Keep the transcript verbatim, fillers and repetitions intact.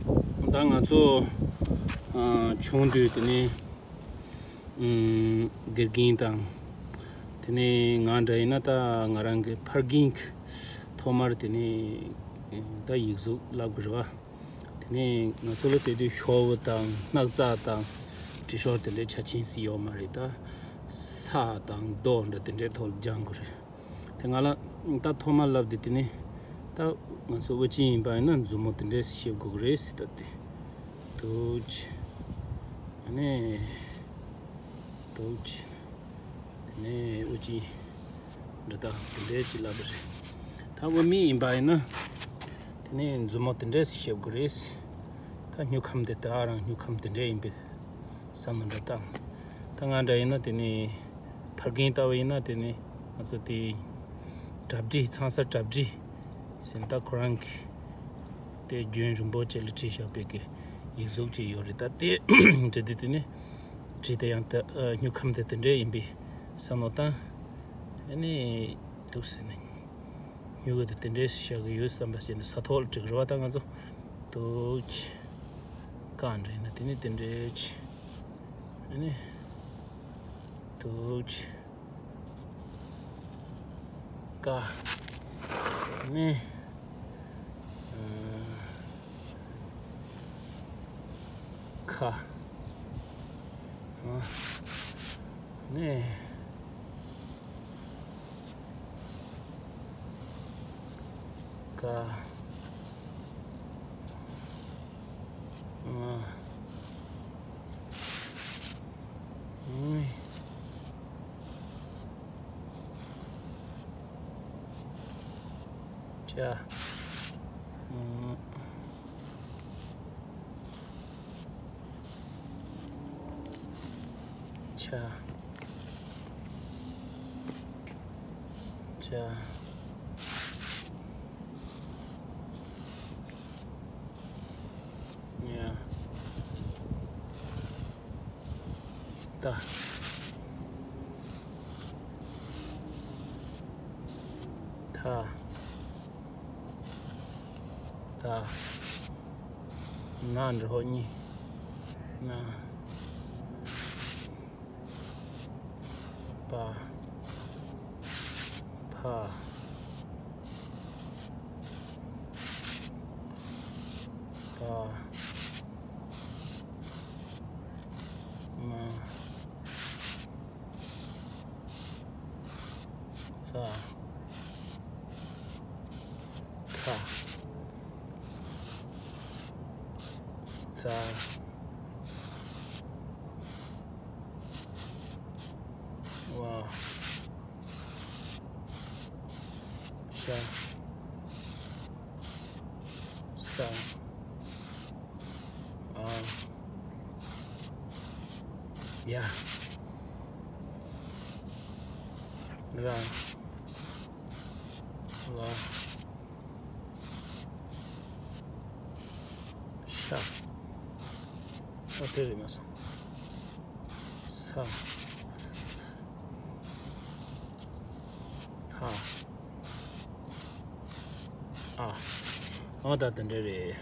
ད་ང་ཚོ་ཨ་ཆུང་དུས་དེ་ནས་ཨམ་དགེ་རྒན་དང་། དེ་ནས་ང་འདྲ་ཡིན་ན་ད་ང་རང་གི་ཕ་རྒན་གྱིས་ཐོག་མར་དེ་ནས་ད་ཡིག་གཟུགས་བསླབ་དགོས་རེད་བ། དེ་ནས་ང་ཚོ་ལ་དེ་དུས་ཤོག་བུ་དང་སྣག་ཚ་དང་དྲི་ཤོག་དེ་འདྲའི་ཆ་ཆེན་ཞིག་ཡོད་མ་རེད། ད་ས་དང་རྡོ་འདྲ་དེ་འདྲའི་ཐོག་ལ་སྦྱང་དགོས་རེད། དེ་ང་ལ་ད་ཐོག་མར་ལབ་དེ་དེ་ནས་ད་ང་ཚོ་དབུ་ཅན་ཡིན་པ་ཡིན་ན་མཛུབ་མོ་དེ་འདྲས་གཤིབ་དགོས་ཀྱི་རེད་ཟེར། ད་དེ་དུག་ཅི། ཨ་ནི་དུག་ཅི། དེ་ནས་དབུ་ཅན་འདྲ་ད་དེ་འདྲས་ཅིག་ལབ་པ་རེད། ད་དབུ་མེད་ཡིན་པ་ཡིན་ན་དེ་ནས་མཛུབ་མོ་དེ་འདྲས་གཤིབ་དགོས་རེད། ད་སྨྱུག་ཁམས་དེ་ད་རང་སྨྱུག་ཁམས་དེ་འདྲས་ཡིན་པས། བསམ་བློ་འདྲ་བཏང་། ད་ང་འདྲ་ཡིན་ན་དེ་ནི་ཕ་རྒན་ལྟ་བུ་ཡིན་ན་དེ་ནི་ང་ཚོ་དེ་གྲ་སྒྲིག་ཚང་ས་གྲ་སྒྲིག་ཟེར་ད་ཁོ་རང་གི་དེ་རྒྱུན་རིང་པོ་ཅིག་ལ་བྲིས་བཞག་པའི་གི་ཡིག་གཟུགས་ཅིག་ཡོད་རེད། ད་དེ་འབྲི་དུས་དེ་ནི་བྲིས་དེ་ཡང་ད་སྨྱུག་ཁམས་དེ་དེ་འདྲས་ཡིན་པས་བསམ་བློ་བཏང་། ཨ་ནི་འདུག་ཟེར་ནས། སྨྱུ་གུ་དེ་དེ་འདྲས་བཞག་གི་ཡོད་བསམ་པ་བྱས་ནས་ས་ཐོག་ལ་བྲིས་རེད་བ། ད་ང་ཚོ་དུག་ཅི། ཀ་འདྲ་ཡིན་ན་དེ་ནི་དེ་འདྲས་ཅི། ཨ་ནི་དུག་ཅི། ཀ་ནི་ཁ་ནི། ཀ་ང་ངི་ཅ་ང་ཆ་ཆ་ཉ་ད་ད་ད། ན་འགྲོ་གཉིས། ན། པ། ཕ། པ། མ། ཚ། ཚ། ཚ། བ། ཤ། ས། ཨ། ཡ། ར། ལ། ཤ། ཨ་དེ་རེད་མ་སོང་། ས། ཧ། ཨ། ཨ་ད་དེ་འདྲ་རེད།